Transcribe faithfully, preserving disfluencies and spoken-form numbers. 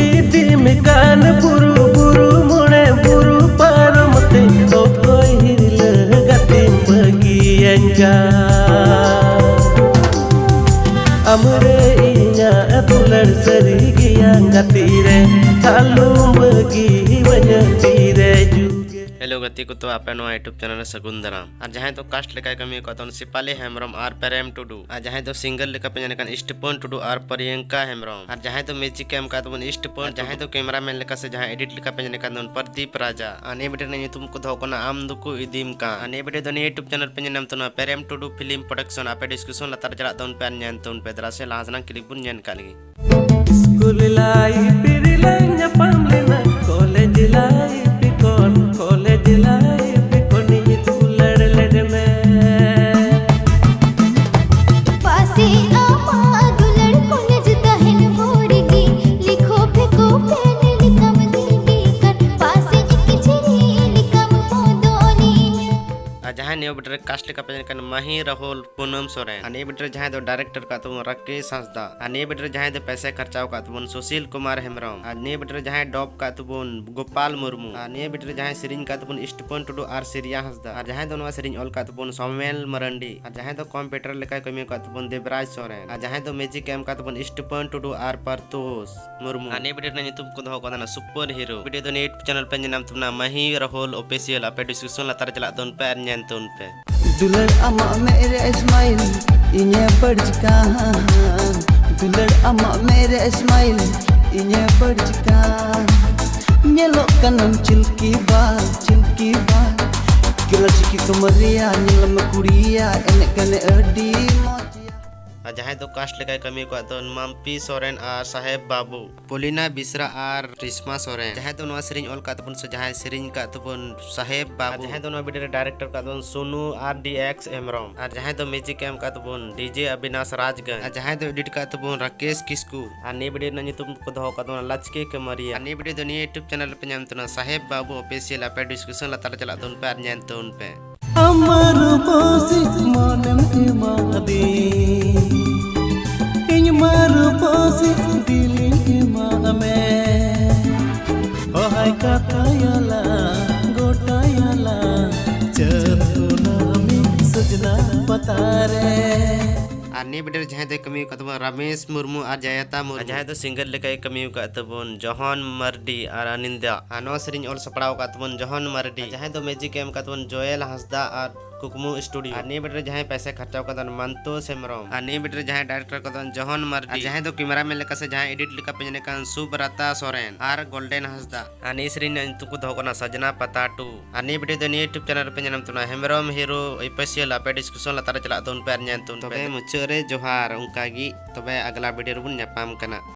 ᱤᱫᱤ ᱢᱮᱠᱟᱱ ᱵᱩᱨᱩ ᱵᱩᱨᱩ ᱢᱚᱬᱮ ᱵᱩᱨᱩ ᱯᱟᱨᱚᱢ ᱛᱮ ᱚᱠᱚᱭ ᱦᱤᱨᱞᱟᱹ ᱜᱟᱛᱮᱢ ᱵᱟᱹᱜᱤᱭᱟᱹᱧ ᱠᱟᱱ? ᱟᱢᱨᱮ ᱤᱧᱟᱹᱜ ᱫᱩᱞᱟᱹᱲ ᱥᱟᱹᱨᱤ ᱜᱮᱭᱟ ᱜᱟᱛᱮ ᱨᱮ, ᱟᱞᱚᱢ ᱵᱟᱹᱜᱤ ᱵᱟᱹᱧ ᱛᱤᱨᱮ ᱡᱩᱜᱮ᱾ ᱦᱮᱞᱳ ᱜᱟᱛᱮ ᱠᱚ, ᱛᱚ ᱟᱯᱮ ᱱᱚᱣᱟ YouTube ᱪᱮᱱᱮᱞ ᱨᱮ ᱥᱟᱹᱜᱩᱱ ᱫᱟᱨᱟᱢ᱾ ᱟᱨ ᱡᱟᱦᱟᱸᱭ ᱫᱚ ᱠᱟᱥᱴ ᱞᱮᱠᱟᱭ ᱠᱟᱹᱢᱤ ᱟᱠᱟᱫ ᱛᱟᱵᱚᱱ ᱥᱤᱯᱟᱞᱤ ᱦᱮᱢᱵᱨᱚᱢ ᱟᱨ ᱯᱨᱮᱢ ᱴᱩᱰᱩ, ᱟᱨ ᱡᱟᱦᱟᱸᱭ ᱫᱚ ᱥᱤᱝᱜᱟᱨ ᱞᱮᱠᱟ ᱯᱮ ᱧᱮᱞ ᱠᱟᱱ ᱥᱴᱤᱯᱚᱱ ᱴᱩᱰᱩ ᱟᱨ ᱯᱨᱤᱭᱟᱝᱠᱟ ᱦᱮᱢᱵᱨᱚᱢ, ᱟᱨ ᱡᱟᱦᱟᱸᱭ ᱫᱚ ᱢᱤᱭᱩᱡᱤᱠ ᱮ ᱮᱢ ᱟᱠᱟᱫ ᱛᱟᱵᱚᱱ ᱥᱴᱤᱯᱚᱱ, ᱟᱨ ᱡᱟᱦᱟᱸᱭ ᱫᱚ ᱠᱮᱢᱨᱟ ᱢᱮᱱ ᱞᱮᱠᱟ ᱥᱮ ᱡᱟᱦᱟᱸᱭ ᱮᱰᱤᱴ ᱞᱮᱠᱟ ᱯᱮ ᱧᱮᱞ ᱠᱟᱱ ᱛᱟᱵᱚᱱ ᱯᱨᱚᱫᱤᱯ ᱨᱟᱡᱟ᱾ ᱟᱨ ᱱᱤᱭᱟᱹ ᱵᱷᱤᱰᱤᱭᱳ ᱨᱮᱱᱟᱜ ᱧᱩᱛᱩᱢ ᱠᱚ ᱫᱚᱦᱚ ᱠᱟᱱᱟ ᱟᱢ ᱫᱚᱠᱚ ᱤᱫᱤᱢ ᱠᱟᱱ᱾ ᱟᱨ ᱱᱤᱭᱟᱹ ᱵᱷᱤᱰᱤᱭᱳ ᱫᱚ ᱱᱤᱭᱟᱹ YouTube ᱪᱮᱱᱮᱞ ᱯᱮ ᱧᱮᱞ ᱧᱟᱢ ᱛᱟᱵᱚᱱᱟ ᱯᱨᱮᱢ ᱴᱩᱰᱩ ᱯᱷᱤᱞᱢ ᱯᱨᱚᱰᱟᱠᱥᱚᱱ᱾ ᱟᱯᱮ ᱰᱤᱥᱠᱨᱤᱯᱥᱚᱱ ᱞᱟᱛᱟᱨ ᱨᱮ ᱪᱟᱞᱟᱜ ᱛᱟᱵᱚᱱ ᱯᱮ ᱟᱨ ᱧᱮᱞ ᱛᱟᱵᱚᱱ ᱯᱮ᱾ ᱫᱮᱞᱟ ᱥᱮ ᱞᱟᱦᱟ ᱥᱮᱱᱟᱜ ᱠᱞᱤᱯ ᱵᱚᱱ ᱧᱮᱞ ᱠᱟᱜ ᱞᱮᱜᱮ᱾ ᱥᱠᱩᱞ ᱞᱟᱭᱤᱯᱷ ᱨᱮᱞᱟᱝ ᱧᱟᱯᱟᱢ ᱞᱮᱱᱟ, ᱠᱚᱞᱮᱡᱽ ᱞᱟᱭᱤᱯᱷ ᱠᱷᱚᱱ, ᱠᱚᱞᱮᱡᱽ ᱞᱟᱭᱤᱯᱷ ᱠᱷᱚᱱᱤᱧ ᱫᱩᱞᱟᱹᱲ ᱞᱮᱫ ᱢᱮ᱾ ᱯᱟᱥᱮ ᱟᱢᱟᱜ ᱫᱩᱞᱟᱹᱲ ᱠᱚᱞᱮᱡᱽ ᱛᱟᱦᱮᱱ ᱵᱷᱳᱨ ᱜᱮ, ᱞᱮᱠᱷᱳ ᱯᱷᱮᱠᱳ ᱯᱮᱱ ᱞᱮᱠᱟᱢ ᱫᱤᱞᱤ ᱠᱟᱱ, ᱯᱟᱥᱮ ᱠᱤᱪᱨᱤ ᱞᱮᱠᱟᱢ ᱵᱚᱫᱚᱞᱤᱧᱟ᱾ ᱟᱨ ᱡᱟᱦᱟᱸᱭ ᱱᱤᱭᱟᱹ ᱵᱷᱤᱰᱤᱭᱳ ᱨᱮ ᱠᱟᱥᱴ ᱞᱮᱠᱟ ᱯᱮ ᱧᱮᱞ ᱠᱟᱱ ᱢᱟᱹᱦᱤ ᱨᱟᱦᱩᱞ ᱯᱩᱱᱟᱹᱢ ᱥᱚᱨᱮᱱ᱾ ᱟᱨ ᱱᱤᱭᱟᱹ ᱵᱷᱤᱰᱤᱭᱳ ᱨᱮ ᱡᱟᱦᱟᱸᱭ ᱫᱚ ᱰᱟᱭᱨᱮᱠᱴᱚᱨ ᱠᱟᱜ ᱛᱟᱵᱚᱱ ᱨᱟᱠᱮᱥ ᱦᱟᱸᱥᱫᱟ᱾ ᱟᱨ ᱱᱤᱭᱟᱹ ᱵᱷᱤᱰᱤᱭᱳ ᱨᱮ ᱡᱟᱦᱟᱸᱭ ᱫᱚ ᱯᱮᱥᱮ ᱠᱷᱚᱨᱪᱟᱣ ᱠᱟᱜ ᱛᱟᱵᱚᱱ ᱥᱩᱥᱤᱞ ᱠᱩᱢᱟᱨ ᱦᱮᱢᱵᱨᱚᱢ᱾ ᱟᱨ ᱱᱤᱭᱟᱹ ᱵᱷᱤᱰᱤᱭᱳ ᱨᱮ ᱡᱟᱦᱟᱸᱭ ᱰᱚᱵ ᱠᱟᱜ ᱛᱟᱵᱚᱱ ᱜᱳᱯᱟᱞ ᱢᱩᱨᱢᱩ᱾ ᱟᱨ ᱱᱤᱭᱟᱹ ᱵᱷᱤᱰᱤᱭᱳ ᱨᱮ ᱡᱟᱦᱟᱸᱭ ᱥᱮᱨᱮᱧ ᱠᱟᱜ ᱛᱟᱵᱚᱱ ᱥᱴᱤᱯᱚᱱ ᱴᱩᱰᱩ ᱟᱨ ᱥᱤᱨᱤᱭᱟ ᱦᱟᱸᱥᱫᱟ᱾ ᱟᱨ ᱡᱟᱦᱟᱸᱭ ᱫᱚ ᱱᱚᱣᱟ ᱥᱮᱨᱮᱧ ᱚᱞ ᱠᱟᱜ ᱛᱟᱵᱚᱱ ᱥᱟᱢᱩᱭᱮᱞ ᱢᱟᱨᱟᱱᱰᱤ᱾ ᱟᱨ ᱡᱟᱦᱟᱸᱭ ᱫᱚ ᱠᱚᱢᱯᱤᱭᱩᱴᱟᱨ ᱞᱮᱠᱟᱭ ᱠᱟᱹᱢᱤ ᱠᱟᱜ ᱛᱟᱵᱚᱱ ᱫᱮᱵᱽᱨᱟᱡᱽ ᱥᱚᱨᱮᱱ᱾ ᱟᱨ ᱡᱟᱦᱟᱸᱭ ᱫᱚ ᱢᱤᱭᱩᱡᱤᱠ ᱮ ᱮᱢ ᱠᱟᱜ ᱛᱟᱵᱚᱱ ᱥᱴᱤᱯᱚᱱ ᱴᱩᱰᱩ ᱟᱨ ᱯᱟᱨᱛᱩᱥ ᱢᱩᱨᱢᱩ᱾ ᱟᱨ ᱱᱤᱭᱟᱹ ᱵᱷᱤᱰᱤᱭᱳ ᱨᱮᱱᱟᱜ ᱧᱩᱛᱩᱢ ᱠᱚ ᱫᱚᱦᱚ ᱠᱟᱫᱟ ᱥᱩᱯᱟᱨ ᱦᱤᱨᱳ᱾ ᱵᱷᱤᱰᱤᱭᱳ ᱫᱚ ᱱᱤᱭᱟᱹ YouTube ᱪᱮᱱᱮᱞ ᱯᱮ ᱧᱮᱞ ᱧᱟᱢ ᱛᱟᱵᱚᱱᱟ ᱢᱟᱹᱦᱤ ᱨᱟᱦᱩᱞ ᱚᱯᱷᱤᱥᱤᱭᱟᱞ᱾ ᱟᱯᱮ ᱰᱤᱥᱠᱨᱤᱯᱥᱚᱱ ᱞᱟᱛᱟᱨ ᱨᱮ ᱪᱟᱞᱟᱜ ᱛᱟᱵᱚᱱ ᱯᱮ ᱟᱨ ᱧᱮᱞ ᱛᱟᱵᱚᱱ ᱯᱮ᱾ ᱫᱩᱞᱟᱹᱲ ᱟᱢᱟᱜ ᱢᱮᱫ ᱨᱮ ᱥᱢᱟᱭᱤᱞ, ᱤᱧᱮ ᱵᱟᱹᱲᱡᱤ ᱠᱟᱱ᱾ ᱫᱩᱞᱟᱹᱲ ᱟᱢᱟᱜ ᱢᱮᱫ ᱨᱮ ᱥᱢᱟᱭᱤᱞ, ᱤᱧᱮ ᱵᱟᱹᱲᱡᱤ ᱠᱟᱱ᱾ ᱧᱮᱞᱚᱜ ᱠᱟᱱᱟᱢ ᱪᱤᱞᱠᱤ ᱵᱟᱞ, ᱪᱤᱞᱠᱤ ᱵᱟᱞ᱾ ᱜᱮᱞᱟ ᱪᱤᱠᱤ ᱠᱚᱢᱚᱨ ᱨᱮᱭᱟ, ᱧᱮᱞ ᱢᱮ ᱠᱩᱲᱤᱭᱟ, ᱮᱱᱮᱡ ᱠᱟᱱᱮ ᱟᱹᱰᱤ ᱢᱚᱡᱽ ᱭᱟ᱾ ᱟᱨ ᱡᱟᱦᱟᱸᱭ ᱫᱚ ᱠᱟᱥᱴ ᱞᱮᱠᱟᱭ ᱠᱟᱹᱢᱤ ᱟᱠᱟᱫ ᱫᱚ ᱢᱟᱢᱯᱤ ᱥᱚᱨᱮᱱ ᱟᱨ ᱥᱟᱦᱮᱵ ᱵᱟᱹᱵᱩ᱾ ᱯᱚᱞᱤᱱᱟ ᱵᱮᱥᱨᱟ ᱟᱨ ᱨᱤᱥᱢᱟ ᱥᱚᱨᱮᱱ᱾ ᱡᱟᱦᱟᱸᱭ ᱫᱚ ᱱᱚᱣᱟ ᱥᱮᱨᱮᱧ ᱚᱞ ᱠᱟᱜ ᱛᱟᱵᱚᱱ ᱥᱮ ᱡᱟᱦᱟᱸᱭ ᱥᱮᱨᱮᱧ ᱠᱟᱜ ᱛᱟᱵᱚᱱ ᱥᱟᱦᱮᱵ ᱵᱟᱹᱵᱩ᱾ ᱟᱨ ᱡᱟᱦᱟᱸᱭ ᱫᱚ ᱱᱚᱣᱟ ᱵᱷᱤᱰᱤᱭᱳ ᱨᱮ ᱰᱟᱭᱨᱮᱠᱴᱚᱨ ᱠᱟᱜ ᱛᱟᱵᱚᱱ ᱥᱳᱱᱩ ᱟᱨ ᱰᱤ ᱮᱠᱥ ᱦᱮᱢᱵᱨᱚᱢ᱾ ᱟᱨ ᱡᱟᱦᱟᱸᱭ ᱫᱚ ᱢᱤᱭᱩᱡᱤᱠ ᱮ ᱮᱢ ᱠᱟᱜ ᱛᱟᱵᱚᱱ ᱰᱤᱡᱮ ᱚᱵᱤᱱᱟᱥ ᱨᱟᱡᱽᱜᱚᱸᱡᱽ᱾ ᱟᱨ ᱡᱟᱦᱟᱸᱭ ᱫᱚ ᱮᱰᱤᱴ ᱠᱟᱜ ᱛᱟᱵᱚᱱ ᱨᱟᱠᱮᱥ ᱠᱤᱥᱠᱩ᱾ ᱟᱨ ᱱᱤᱭᱟᱹ ᱵᱷᱤᱰᱤᱭᱳ ᱨᱮᱱᱟᱜ ᱧᱩᱛᱩᱢ ᱠᱚ ᱫᱚᱦᱚ ᱠᱟᱜ ᱛᱟᱵᱚᱱᱟ ᱞᱟᱪᱠᱮ ᱠᱮᱢᱟᱨᱤᱭᱟ᱾ ᱟᱨ ᱱᱤᱭᱟᱹ ᱵᱷᱤᱰᱤᱭᱳ ᱫᱚ ᱱᱤᱭᱟᱹ YouTube ᱪᱮᱱᱮᱞ ᱨᱮᱯᱮ ᱧᱟᱢ ᱛᱟᱵᱚᱱᱟ ᱥᱟᱦᱮᱵ ᱵᱟᱹᱵᱩ ᱚᱯᱷᱤᱥᱤᱭᱟᱞ᱾ ᱟᱯᱮ ᱰᱤᱥᱠᱨᱤᱯᱥᱚᱱ ᱞᱟᱛᱟᱨ ᱨᱮ ᱪᱟᱞᱟᱜ ᱛᱟᱵᱚᱱ ᱯᱮ ᱟᱨ ᱧᱮᱞ ᱛᱟᱵᱚᱱ ᱯᱮ᱾ ᱟᱢᱟᱨ ᱯᱟᱹᱥᱤ ᱢᱚᱱᱮᱢ ᱮᱢᱟᱫᱤᱧ, ᱤᱧ ᱢᱟᱨ ᱯᱟᱹᱥᱤ ᱫᱤᱞᱤᱧ ᱮᱢᱟᱫ ᱢᱮ᱾ ᱟᱨ ᱱᱤᱭᱟᱹ ᱵᱷᱤᱰᱤᱭᱳ ᱨᱮ ᱡᱟᱦᱟᱸᱭ ᱫᱚᱭ ᱠᱟᱹᱢᱤ ᱟᱠᱟᱫ ᱛᱟᱵᱚᱱ ᱨᱟᱢᱮᱥ ᱢᱩᱨᱢᱩ ᱟᱨ ᱡᱟᱭᱟᱛᱟ ᱢᱩᱨᱢᱩ᱾ ᱟᱨ ᱡᱟᱦᱟᱸᱭ ᱫᱚ ᱥᱤᱝᱜᱟᱨ ᱞᱮᱠᱟᱭ ᱠᱟᱹᱢᱤ ᱟᱠᱟᱫ ᱛᱟᱵᱚᱱ ᱡᱚᱦᱚᱱ ᱢᱟᱨᱰᱤ ᱟᱨ ᱟᱱᱤᱱᱫᱟ᱾ ᱟᱨ ᱱᱚᱣᱟ ᱥᱮᱨᱮᱧ ᱚᱞ ᱥᱟᱯᱲᱟᱣ ᱟᱠᱟᱫ ᱛᱟᱵᱚᱱ ᱡᱚᱦᱚᱱ ᱢᱟᱨᱰᱤ᱾ ᱟᱨ ᱡᱟᱦᱟᱸᱭ ᱫᱚ ᱢᱤᱭᱩᱡᱤᱠ ᱮ ᱮᱢ ᱟᱠᱟᱫ ᱛᱟᱵᱚᱱ ᱡᱚᱭᱮᱞ ᱦᱟᱸᱥᱫᱟ ᱟᱨ ᱠᱩᱠᱢᱩ ᱥᱴᱩᱰᱤᱭᱳ᱾ ᱟᱨ ᱱᱤᱭᱟᱹ ᱵᱷᱤᱰᱤᱭᱳ ᱨᱮ ᱡᱟᱦᱟᱸᱭ ᱯᱚᱭᱥᱟ ᱠᱷᱚᱨᱪᱟ ᱟᱠᱟᱫ ᱛᱟᱵᱚᱱ ᱢᱟᱱᱛᱳᱥ ᱦᱮᱢᱵᱨᱚᱢ᱾ ᱟᱨ ᱱᱤᱭᱟᱹ ᱵᱷᱤᱰᱤᱭᱳ ᱨᱮ ᱡᱟᱦᱟᱸᱭ ᱰᱟᱭᱨᱮᱠᱴᱚᱨ ᱟᱠᱟᱫ ᱛᱟᱵᱚᱱ ᱡᱚᱦᱚᱱ ᱢᱟᱨᱰᱤ᱾ ᱟᱨ ᱡᱟᱦᱟᱸᱭ ᱫᱚ ᱠᱮᱢᱮᱨᱟᱢᱮᱱ ᱞᱮᱠᱟ ᱥᱮ ᱡᱟᱦᱟᱸᱭ ᱮᱰᱤᱴ ᱞᱮᱠᱟ ᱯᱮ ᱧᱮᱞᱮ ᱠᱟᱱ ᱥᱩᱵᱨᱟᱛᱟ ᱥᱚᱨᱮᱱ ᱟᱨ ᱜᱳᱞᱰᱮᱱ ᱦᱟᱸᱥᱫᱟ᱾ ᱟᱨ ᱱᱤᱭᱟᱹ ᱥᱮᱨᱮᱧ ᱨᱮᱱᱟᱜ ᱧᱩᱛᱩᱢ ᱠᱚ ᱫᱚᱦᱚ ᱠᱟᱱᱟ ᱥᱟᱡᱽᱱᱟ ᱯᱟᱛᱟ ᱴᱩ᱾ ᱟᱨ ᱱᱤᱭᱟᱹ ᱵᱷᱤᱰᱤᱭᱳ ᱫᱚ ᱱᱤᱭᱟᱹ YouTube ᱪᱮᱱᱮᱞ ᱨᱮᱯᱮ ᱧᱮᱞ ᱧᱟᱢ ᱛᱟᱵᱚᱱᱟ ᱦᱮᱢᱵᱨᱚᱢ ᱦᱤᱨᱳ ᱚᱯᱷᱤᱥᱤᱭᱟᱞ᱾ ᱟᱯᱮ ᱰᱤᱥᱠᱨᱤᱯᱥᱚᱱ ᱞᱟᱛᱟᱨ ᱨᱮ ᱪᱟᱞᱟᱜ ᱛᱟᱵᱚᱱ ᱯᱮ ᱟᱨ ᱧᱮᱞ ᱛᱟᱵᱚᱱ ᱯᱮ᱾ ᱛᱚᱵᱮ ᱢᱩᱪᱟᱹᱫ ᱨᱮ ᱡᱚᱦᱟᱨ, ᱚᱱᱠᱟ ᱜᱮ ᱛᱚᱵᱮ ᱟᱜᱽᱞᱟ ᱵᱷᱤᱰᱤᱭᱳ ᱨᱮᱵᱚᱱ ᱧᱟᱯᱟᱢ ᱠᱟᱱᱟ᱾